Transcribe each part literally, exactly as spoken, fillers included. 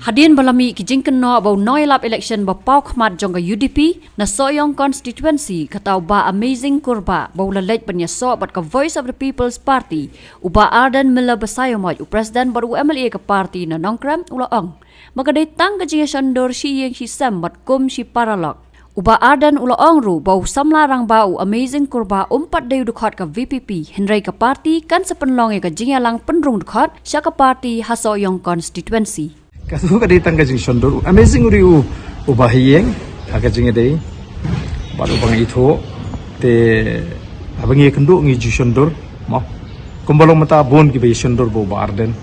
Hadien ba la mih ki jingkynnoh ba u nongïalap election ba paw khmat jong ka U D P na Sohiong constituency, kata u Bah Amazing Kurbah, ba u la leit ban ïasoh bad ka Voice of the People's Party, u Bah Ardent Miller Basaiawmoit, u president bad u M L A ka party na Nongkrem, u la ong ba ka dei tang ka jingïashondur shi ïing shi sem bad kum shi paralok. U Bah Ardent u la ong ruh ba u samla rangbah u Amazing Kurbah um pat dei u dkhot ka V P P, hynrei ka party kan sa pynlong ïa ka jingïalang pynrung dkhot sha ka party ha Sohiong constituency. Ka tu ka dei tang ka jingshondur. Amazing u dei u, u ba ha ïing ha ka jingïadei bad u ba ngi ithuh. Te haba ngi ïakynduh ngi ju shondur, mo. Kumba long mynta bun kiba ïashondur bad u Bah Ardent.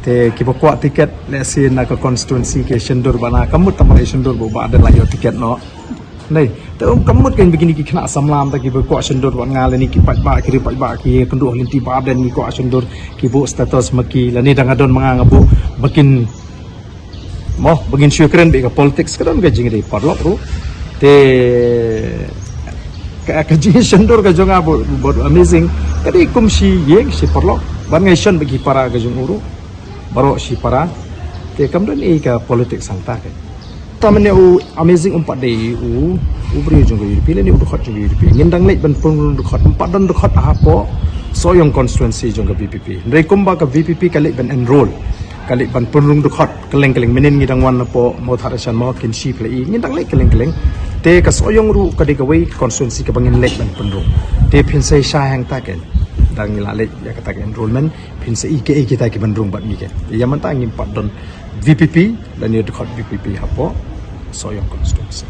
Te kiba kwah tiket, let's say, na ka constituency ki shondur bad na ka mut tang ba la shondur bad u Bah Ardent la ïoh tiket noh. Nei, te um ka mut kan ba kine ki khynnah samla mynta kiba kwah shondur bad nga lane ki paidbah, ki riew paidbah ki ïakynduh lynti Bah Ardent, ngi kwah shondur, ki buh status ma ki lane dang don ma nga nga buh, ba kin, mo, ba ngin shu kren bad ka politics, ka don ka jingïadei paralok ruh. Te ka, ka jingshondur ka jong nga bad, bad u Amazing ka dei kum shi ïing shi paralok. Bad nga ïashon bad ki para ka jong u ruh, baroh shi para. Te kam don ei ka politics hangta ka. Te mynne u Amazing um pat dei u, u briew jong ka U D P lane u dkhot jong ka U D P. Ngin dang leit ban pynrung dkhot, um pat don dkhot hapoh Sohiong constituency jong ka V P P. Hynrei kumba ka V P P ka leit ban enroll, ka leit ban pynrung dkhot kylleng kylleng. Mynhynnin ngi dang wan hapoh Mawthadraishan, Mawkynshi, Phailei, ngin dang leit kylleng kylleng. Te ka Sohiong ruh ka dei kawei ka constituency kaba ngin leit ban pynrung. Te phin sa ïashai hangta, kan, dang ngi la leit ïa kata ka enrollment, phin sa ïohi kaei kita kiban rung bad ngi, kan. Ïa mynta ngim pat don V P P lane dkhot V P P hapoh Sohiong constituency.